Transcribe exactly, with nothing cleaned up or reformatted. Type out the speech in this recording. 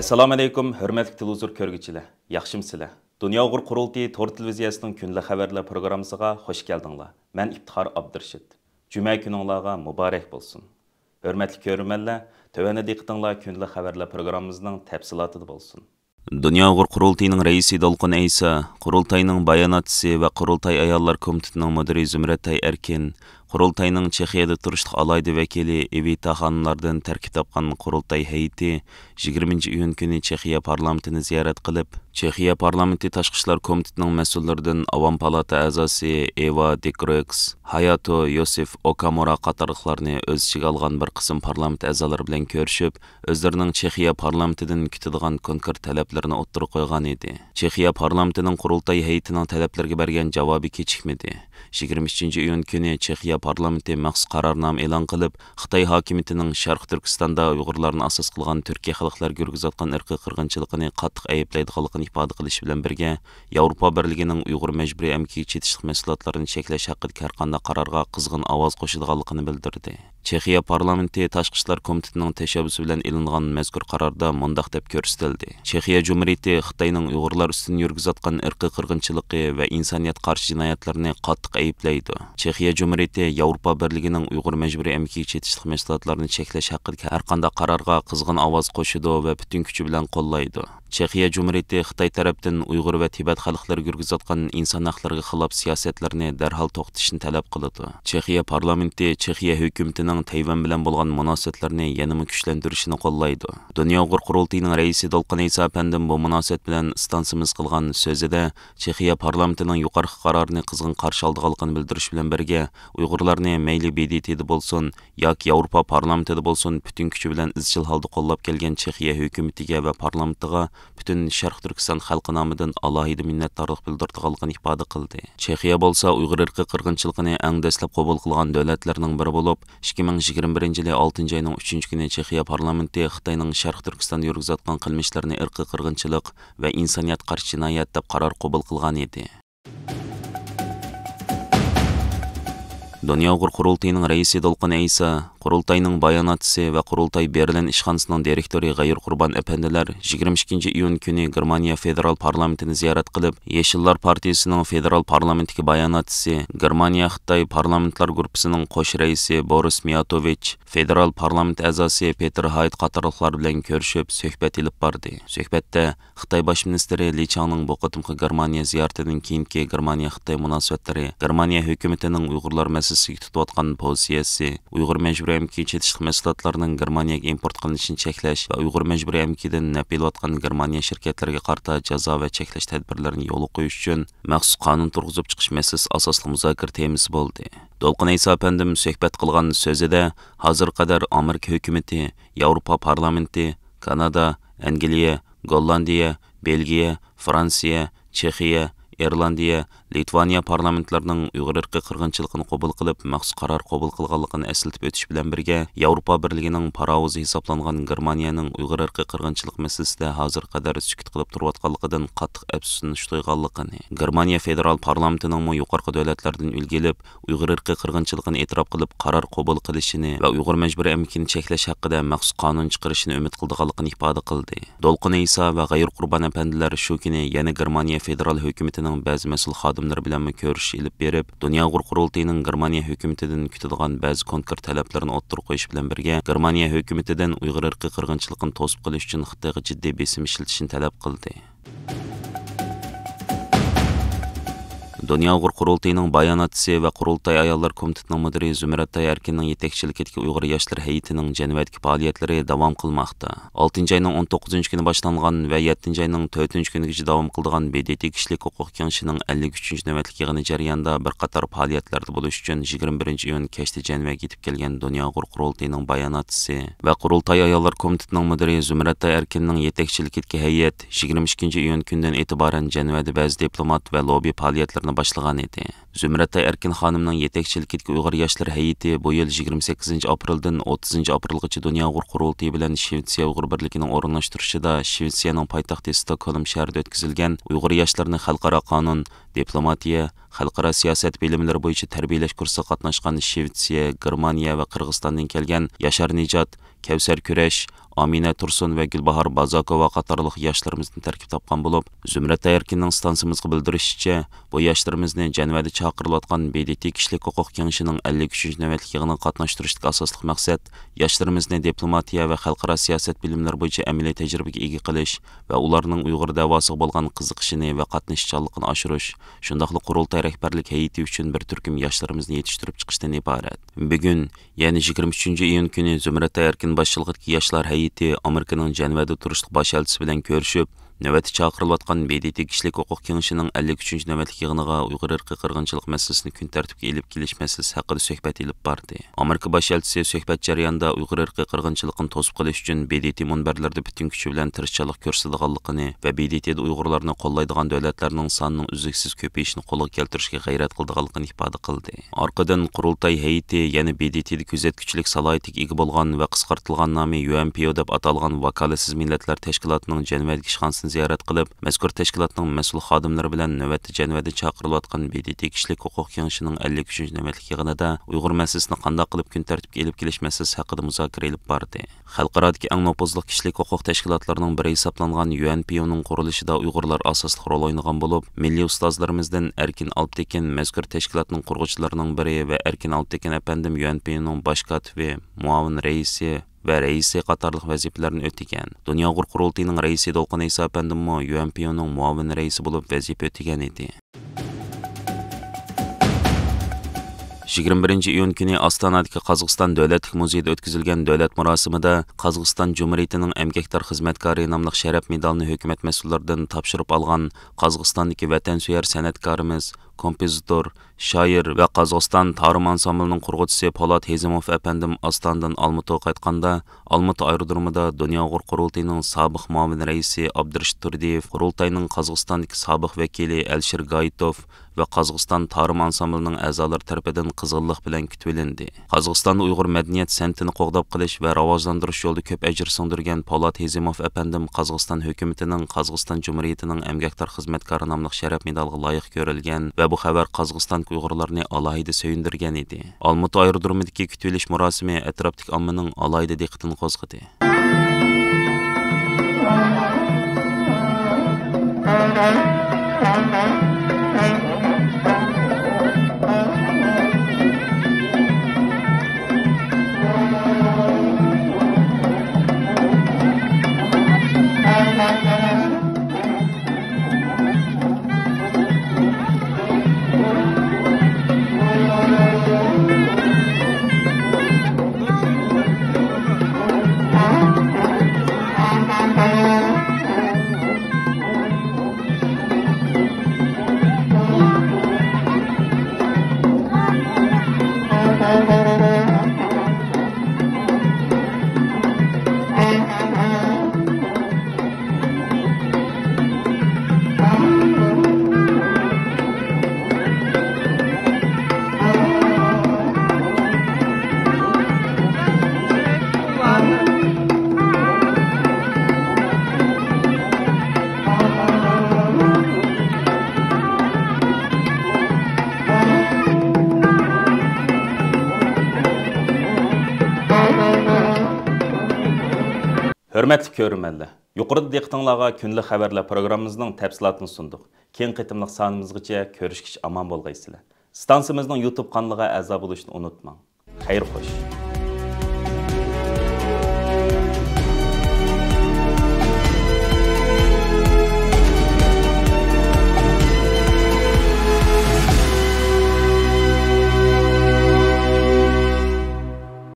ئەسسالامۇئەلەيكۇم، ھۆرمەتلىك تېلېۋىزور كۆرگۈچىلەر، ياخشىمۇسىلەر؟ دۇنيا ئۇيغۇر قۇرۇلتىيى تور تېلېۋىزىيەسىنىڭ كۈندىلىك خەۋەرلەر پروگراممىسىغا خۇش كەلدىڭلار. مەن ئىپتىخار ئابدۇرېشىت. جۈمە كۈنۈڭلارغا مۇبارەك بولسۇن. ھۆرمەتلىك كۆرۈرمەنلەر، تۆۋەندە دىققىتىڭلار كۈندىلىك خەۋەرلەر پروگراممىمىزنىڭ تەپسىلاتىدا بولسۇن. دۇنيا ئۇيغۇر قۇرۇلتىيىنىڭ رەئىسى دولقۇن ئەيسا قۇرۇلتاينىڭ باياناتچىسى ۋە قۇرۇلتاي ئاياللار كومىتېتىنىڭ مۇدىرى زۇمرەتئاي ئەركىن، قۇرۇلتاينىڭ چېخىيەدە تۇرۇشلۇق ئالاھىدە ۋەكىلى ئېۋىتا خانىملاردىن تەركىب تاپقان قۇرۇلتاي ھەيئىتى يىگىرمىنچى ئىيۇن كۈنى چېخىيە پارلامېنتىنى زىيارەت قىلىپ، چېخىيە پارلامېنتى تاشقى ئىشلار كومىتېتىنىڭ مەسئۇللىرىدىن ئاۋام پالاتا ئەزاسى ئېۋا دېكروكس، ھاياتو يوسېف ئوكامۇرا قاتارلىقلارنى ئۆز ئىچىگە ئالغان بىر قىسىم پارلامېنت ئەزالىرى بىلەن كۆرۈشۈپ، ئۆزلىرىنىڭ چېخىيە پارلامېنتىدىن كۈتىدىغان كونكرېت تەلەپلىرىنى ئوتتۇرىغا قويغان ئىدى. چېخىيە پارلامېنتىنىڭ قۇرۇلتاي ھەيئىتىنىڭ تەلەپلىرىگە بەرگەن جاۋابى كېچىكمىدى. يىگىرمە ئۈچىنچى ئىيۇن كۈنى چېخىيە پارلامېنتى مەخسۇس قارارنامە ئېلان قىلىپ، خىتاي ھاكىمىيىتىنىڭ شەرقىي تۈركىستاندا ئۇيغۇرلارنى ئاساس قىلغان تۈركىي خەلقلەرگە يۈرگۈزۈۋاتقان ئىرقىي قىرغىنچىلىقىنى قاتتىق ئەيىبلەيدىغانلىقىنى ئىپادە قىلىشى بىلەن بىرگە، ياۋروپا بىرلىكىنىڭ ئۇيغۇر مەجبۇرىي ئەمگىكىگە چېتىشلىق مەھسۇلاتلارنى چەكلەش ھەققىدىكى ھەرقانداق قارارغا قىزغىن ئاۋاز قوشىدىغانلىقىنى بىلدۈردى. چېخىيە پارلامېنتى تاشقى ئىشلار كومىتېتىنىڭ تەشەببۇسى بىلەن ئېلىنغان مەزكۇر قاراردا مۇنداق دەپ كۆرسىتىلدى: چېخىيە جۇمھۇرىيىتى خىتاينىڭ ئۇيغۇرلار ئۈستىدىن يۈرگۈزۈۋاتقان ئىرقىي قىرغىنچىلىقى ۋە ئىنسانىيەتكە قارشى جىنايەتلىرىنى قاتتىق ئەيىبلەيدۇ. چېخىيە جۇمھۇرىيىتى ياۋروپا بىرلىكىنىڭ ئۇيغۇر مەجبۇرىي ئەمگىكىگە چېتىشلىق مەھسۇلاتلارنى چەكلەش ھەققىدىكى ھەرقانداق قارارغا قىزغىن ئاۋاز قوشىدۇ ۋە پۈتۈن كۈچى بىلەن قوللايدۇ. چېخىيە جۇمھۇرىيىتى خىتاي تەرەپتىن ئۇيغۇر ۋە تىبەت خەلقلىرىگە يۈرگۈزۈۋاتقان ئىنسان ھەقلىرىگە خىلاپ سىياسەتلەرنى دەرھال توختىتىشنى تەلەپ قىلىدۇ. چېخىيە پارلامېنتى چېخىيە ھۆكۈمىتىنىڭ تەيۋەن بىلەن بولغان مۇناسىۋەتلىرىنى يەنىمۇ كۈچلەندۈرۈشىنى قوللايدۇ. دۇنيا ئۇيغۇر قۇرۇلتىيىنىڭ رەئىسى دولقۇن ئەيسا ئەپەندىم بۇ مۇناسىۋەت بىلەن ئىستانسىمىز قىلغان سۆزىدە، چېخىيە پارلامېنتىنىڭ يۇقىرىقى قارارىنى قىزغىن قارشى ئالىدىغانلىقىنى بىلدۈرۈش بىلەن بىرگە، ئۇيغۇرلارنى مەيلى ب د ت دا بولسۇن، ياكى ياۋروپا پارلامېنتىدا بولسۇن، پۈتۈن كۈچى بىلەن ئىزچىل ھالدا قوللاپ كەلگەن چېخىيە ھۆكۈمىتىگە ۋە پارلامېنتىغا پۈتۈن شەرقىي تۈركىستان خەلقى نامىدىن ئالاھىدە مىننەتدارلىق بىلدۈرىدىغانلىقىنى ئىپادە قىلدى. چېخىيە بولسا ئۇيغۇر ئىرقىي قىرغىنچىلىقىنى ئەڭ دەسلەپ قوبۇل قىلغان دۆلەتلەرنىڭ بىرى بولۇپ، ئىككى مىڭ يىگىرمە بىرىنچى يىلى ئالتىنچى ئاينىڭ ئۈچىنچى كۈنى چېخىيە پارلامېنتى خىتاينىڭ شەرقىي تۈركىستاندا يۈرگۈزۈۋاتقان قىلمىشلىرىنى ئىرقىي قىرغىنچىلىق ۋە ئىنسانىيەتكە قارشى جىنايەت دەپ قارار قوبۇل قىلغان ئىدى. دۇنيا ئۇيغۇر قۇرۇلتىيىنىڭ رەئىسى دولقۇن ئەيسا، قۇرۇلتاينىڭ باياناتچىسى ۋە قۇرۇلتاي بېرلىن ئىشخانىسىنىڭ دىرېكتورى غەيۇر قۇربان ئەپەندىلەر يىگىرمە ئىككىنچى ئىيۇن كۈنى گېرمانىيە فېدېرال پارلامېنتىنى زىيارەت قىلىپ، يېشىللار پارتىيىسىنىڭ فېدېرال پارلامېنتتىكى باياناتچىسى، گېرمانىيە خىتاي پارلامېنتلار گۇرۇپپىسىنىڭ قوش رەئىسى بورىس مىياتوۋىچ، فېدېرال پارلامېنت ئەزاسى پېتېر ھايت قاتارلىقلار بىلەن كۆرۈشۈپ، سۆھبەت ئېلىپ باردى. سۆھبەتتە خىتاي باش مىنىستىرى لى چاڭنىڭ بۇ قېتىمقى گېرمانىيە زىيارىتىدىن كېيىنكى گېرمانىيە-خىتاي مۇناسىۋەتلىرى، گېرمانىيە ھۆكۈمىتىنىڭ ئۇيغۇرلار مەسىلىسىگە تۇتۇۋاتقان پوزىتسىيەسى، ئۇيغۇر مەجبۇرىي ئەمگىكىگە چېتىشلىق مەھسۇلاتلارنىڭ گېرمانىيەگە ئىمپورت قىلىنىشىنى چەكلەش ۋە ئۇيغۇر مەجبۇرىي ئەمگىكىدىن نەپ ئېلىۋاتقان گېرمانىيە شىركەتلىرىگە قارىتا جازا ۋە چەكلەش تەدبىرلىرىنى يولغا قويۇش ئۈچۈن مەخسۇس قانۇن تۇرغۇزۇپ چىقىش مەسىلىسى ئاساسلىق مۇزاكىرە تېمىسى بولدى. دولقۇن ئەيسا ئەپەندىم سۆھبەت قىلغان سۆزىدە، ھازىرغا قەدەر ئامېرىكا ھۆكۈمىتى، ياۋروپا پارلامېنتى، كانادا، ئەنگلىيە، گوللاندىيە، بېلگىيە، فرانسىيە، چېخىيە، ئىرلاندىيە، لىتۋانىيە پارلامېنتلىرىنىڭ ئۇيغۇر ئىرقىي قىرغىنچىلىقىنى قوبۇل قىلىپ، مەخسۇس قارار قوبۇل قىلغانلىقىنى ئەسلىتىپ ئۆتۈش بىلەن بىرگە، ياۋروپا بىرلىكىنىڭ پاراۋۇزى ھېسابلانغان گېرمانىيەنىڭ ئۇيغۇر ئىرقىي قىرغىنچىلىق مەسىلىسىدە ھازىرغا قەدەر سۈكۈت قىلىپ تۇرۇۋاتقانلىقىدىن قاتتىق ئەپسۇسلىنىش تۇيغانلىقىنى، گېرمانىيە فېدېرال پارلامېنتىنىڭمۇ يۇقىرىقى دۆلەتلەردىن ئۈلگە ئېلىپ، ئۇيغۇر ئىرقىي قىرغىنچىلىقىنى ئېتىراپ قىلىپ، قارار قوبۇل قىلىشىنى ۋە ئۇيغۇر مەجبۇرىي ئەمگىكىنى چەكلەش ھەققىدە مەخسۇس قانۇن چىقىرىشىنى ئۈمىد قىلىدىغانلىقىنى ئىپادە قىلدى. دولقۇن ئەيسا ۋە غەيۇر قۇربان ئەپەندىلەر شۇ كۈنى يەنە گېرمانىيە فېدېرال ھۆكۈمىتىنىڭ بەزى مەسئۇل خادىملىرى بىلەنمۇ كۆرۈشۈش ئېلىپ بېرىپ، دۇنيا ئۇيغۇر قۇرۇلتىيىنىڭ گېرمانىيە ھۆكۈمىتىدىن كۈتىدىغان بەزى كونكرېت تەلەپلىرىنى ئوتتۇرىغا قويۇش بىلەن بىرگە، گېرمانىيە ھۆكۈمىتىدىن ئۇيغۇر ئىرقىي قىرغىنچىلىقىنى توسۇپ قېلىش ئۈچۈن خىتايغا جىددىي بېسىم ئىشلىتىشنى تەلەپ قىلدى. دۇنيا ئۇيغۇر قۇرۇلتىيىنىڭ باياناتچىسى ۋە قۇرۇلتاي ئاياللار كومىتېتىنىڭ مۇدىرى زۇمرەتئاي ئەركىننىڭ يېتەكچىلىكىدىكى ئۇيغۇر ياشلىرى ھەيئىتىنىڭ جەنۋەدىكى پائالىيەتلىرى داۋام قىلماقتا. ئالتىنچى ئاينىڭ ئون توققۇزىنچى كۈنى باشلانغان ۋە يەتتىنچى ئاينىڭ تۆتىنچى كۈنىگىچە داۋام قىلىدىغان ب د ت كىشىلىك ھوقۇق كېڭىشىنىڭ ئەللىك ئۈچىنچى نۆۋەتلىك يىغىنى جەريانىدا بىر قاتار پائالىيەتلەردە بولۇش ئۈچۈن يىگىرمە بىرىنچى ئىيۇن كەچتە جەنۋەگە يېتىپ كەلگەن دۇنيا ئۇيغۇر قۇرۇلتىيىنىڭ باياناتچىسى ۋە قۇرۇلتاي ئاياللار كومىتېتىنىڭ مۇدىرى زۇمرەتئاي ئەركىننىڭ يېتەكچىلىكىدىكى ھەيئەت يىگىرمە ئىككىنچى ئىيۇن كۈندىن ئېتىبارەن جەنۋەدە بەزى دىپلومات ۋە لوببى پائالىيەتلىرىنى باشلىغان ئىدى. زۇمرەتئاي ئەركىن خانىمنىڭ يېتەكچىلىكىدىكى ئۇيغۇر ياشلىرى ھەيئىتى بۇ يىل يىگىرمە سەككىزىنچى ئاپرېلدىن ئوتتۇزىنچى ئاپرېلغىچە دۇنيا ئۇيغۇر قۇرۇلتىيى بىلەن شىۋېتسىيە ئۇيغۇر بىرلىكىنىڭ ئورۇنلاشتۇرۇشىدا شىۋېتسىيەنىڭ پايتەختى ستوكھولم شەھىرىدە ئۆتكۈزۈلگەن ئۇيغۇر ياشلىرىنى خەلقئارا قانۇن، دىپلوماتىيە، خەلقئارا سىياسەت بىلىملىرى بويىچە تەربىيەلەش كۇرسىغا قاتناشقان شىۋېتسىيە، گېرمانىيە ۋە قىرغىزىستاندىن كەلگەن ياشار نىجات، كەۋسەر كۈرەش، ئامىنە تۇرسۇن ۋە گۈلباھار بازاكوۋا قاتارلىق ياشلىرىمىزدىن تەركىب تاپقان بولۇپ، زۇمرەت ئايەركىننىڭ ئىستانسىمىزغا بىلدۈرۈشىچە، بۇ ياشلىرىمىزنى جەنۋەدە چاقىرىلىۋاتقان ب د ت كىشىلىك ھوقۇق كېڭىشىنىڭ ئەللىك ئۈچىنچى نۆۋەتلىك يىغىنىغا قاتناشتۇرۇشتىكى ئاساسلىق مەقسەت، ياشلىرىمىزنى دىپلوماتىيە ۋە خەلقئارا سىياسەت بىلىملىرى بويىچە ئەمەلىي تەجرىبىگە ئىگە قىلىش ۋە ئۇلارنىڭ ئۇيغۇر دەۋاسىغا بولغان قىزىقىشىنى ۋە قاتنىشىشچانلىقىنى ئاشۇرۇش، شۇنداقلا قۇرۇلتاي رەھبەرلىك ھەيئىتى ئۈچۈن بىر تۈركۈم ياشلىرىمىزنى يېتىشتۈرۈپ چىقىشتىن ئىبارەت. بۈگۈن، يەنى يىگىرمە ئۈچىنچى ئىيۇن كۈنى زۇمرەت ئايەركىن باشچىلىقىدىكى ياشلار ھەيئىتى ئامېرىكىنىڭ جەنۋەدە تۇرۇشلۇق باش ئەلچىسى بىلەن كۆرۈشۈپ، نۆۋەتتە چاقىرىلىۋاتقان ب د ت كىشىلىك ھوقۇق كېڭىشىنىڭ ئەللىك ئۈچىنچى نۆۋەتلىك يىغىنىغا ئۇيغۇر ئىرقىي قىرغىنچىلىق مەسىلىسىنى كۈن تەرتىپكە ئېلىپ كېلىش مەسىلىسى ھەققىدە سۆھبەت ئېلىپ باردى. ئامېرىكا باش ئەلچىسى سۆھبەت جەريانىدا ئۇيغۇر ئىرقىي قىرغىنچىلىقىنى توسۇپ قېلىش ئۈچۈن ب د ت مۇنبەرلىرىدە پۈتۈن كۈچى بىلەن تىرىشچانلىق كۆرسىتىدىغانلىقىنى ۋە ب د ت دە ئۇيغۇرلارنى قوللايدىغان دۆلەتلەرنىڭ سانىنىڭ ئۈزلۈكسىز كۆپىيىشىنى قولغا كەلتۈرۈشكە غەيرەت قىلىدىغانلىقىنى ئىپادە قىلدى. ئارقىدىن قۇرۇلتاي ھەيئىتى يەنە ب د ت دە كۆزەتكۈچىلىك سالاھىيىتىگە ئىگە بولغان ۋە قىسقارتىلغان نامى يۇ ئېن پى ئو دەپ ئاتالغان ۋاكالەتسىز مىللەتلەر تەشكىلاتىنىڭ جەنۋەدىكى ئىشخانىسىنى زىيارەت قىلىپ، مەزكۇر تەشكىلاتنىڭ مەسئۇل خادىملىرى بىلەن نۆۋەتتە جەنۋەدە چاقىرىلىۋاتقان ب د ت كىشىلىك ھوقۇق كېڭىشىنىڭ ئەللىك ئۈچىنچى نۆۋەتلىك يىغىنىدا ئۇيغۇر مەسىلىسىنى قانداق قىلىپ كۈن تەرتىپكە ئېلىپ كېلىش مەسىلىسى ھەققىدە مۇزاكىرە ئېلىپ باردى. خەلقئارادىكى ئەڭ نوپۇزلۇق كىشىلىك ھوقۇق تەشكىلاتلىرىنىڭ بىرى ھېسابلانغان يۇ ئېن پى ئونىڭ قۇرۇلۇشىدا ئۇيغۇرلار ئاساسلىق رول ئوينىغان بولۇپ، مىللىي ئۇستازلىرىمىزدىن ئەركىن ئالپتېكىن مەزكۇر تەشكىلاتنىڭ قۇرغۇچىلىرىنىڭ بىرى ۋە ئەركىن ئالپتېكىن ئەپەندىم يۇ ئېن پى ئونىڭ باش كاتىپى، مۇئاۋىن رەئىسى ۋە رەئىسى قاتارلىق ۋەزىپىلەرنى ئۆتىگەن. دۇنيا ئۇيغۇر قۇرۇلتىيىنىڭ رەئىسى دولقۇن ئەيسا ئەپەندىممۇ يۇ ئېن پى ئونىڭ مۇئاۋىن رەئىسى بولۇپ ۋەزىپە ئۆتىگەن ئىدى. يىگىرمە بىرىنچى ئىيۇن كۈنى ئاستانادىكى قازاقىستان دۆلەتلىك مۇزېيىدا ئۆتكۈزۈلگەن دۆلەت مۇراسىمىدا قازاقىستان جۇمھۇرىيىتىنىڭ ئەمگەكدار خىزمەتكارى ناملىق شەرەپ مېدالىنى ھۆكۈمەت مەسئۇللىرىدىن تاپشۇرۇپ ئالغان قازاقىستاندىكى ۋەتەنسۆيەر سەنئەتكارىمىز، كومپوزىتور، شائىر ۋە قازاقىستان تارىم ئانسامبلىنىڭ قۇرغۇچىسى پولات ھېزىموف ئەپەندىم ئاستانىدىن ئالمۇتىغا قايتقاندا، ئالمۇتا ئايرودرومىدا دۇنيا ئۇيغۇر قۇرۇلتىيىنىڭ سابىق مۇئاۋىن رەئىسى ئابدۇرېشىت تۇردىيېۋ، قۇرۇلتاينىڭ قازاقىستاندىكى سابىق ۋەكىلى ئەلىشىر گايىتوف ۋە قازاقىستان تارىم ئانسامبلىنىڭ ئەزالىرى تەرىپىدىن قىزغىنلىق بىلەن كۈتۈۋېلىندى. قازاقىستاندا ئۇيغۇر مەدەنىيەت سەنئىتىنى قوغداپ قېلىش ۋە راۋاجلاندۇرۇش يولىدا كۆپ ئەجىر سىڭدۈرگەن پولات ھېزىموف ئەپەندىم قازاقىستان ھۆكۈمىتىنىڭ قازاقىستان جۇمھۇرىيىتىنىڭ ئەمگەكدار خىزمەتكارى ناملىق شەرەپ مېدالىغا لايىق كۆرۈلگەن ۋە بۇ خەۋەر قازاقىستاندىكى ئۇيغۇرلارنى ئالاھىدە سۆيۈندۈرگەن ئىدى. ئالمۇتا ئايرودرومىدىكى كۈتۈۋېلىش مۇراسىمى ئەتراپتىكى ئاممىنىڭ ئالاھىدە دىققىتىنى قوزغىدى. ھۆرمەتلىك كۆرۈرمەنلەر، يۇقىرىدا دىققىتىڭلارغا كۈندىلىك خەۋەرلەر پروگراممىمىزنىڭ تەپسىلاتىنى سۇندۇق. كېيىنكى قېتىملىق سانىمىزغىچە كۆرۈشكىچە ئامان بولغايسىلەر. ئىستانسىمىزنىڭ يۇتۇب قانىلىغا ئەزا بولۇشنى ئۇنتۇماڭ. خەير خوش.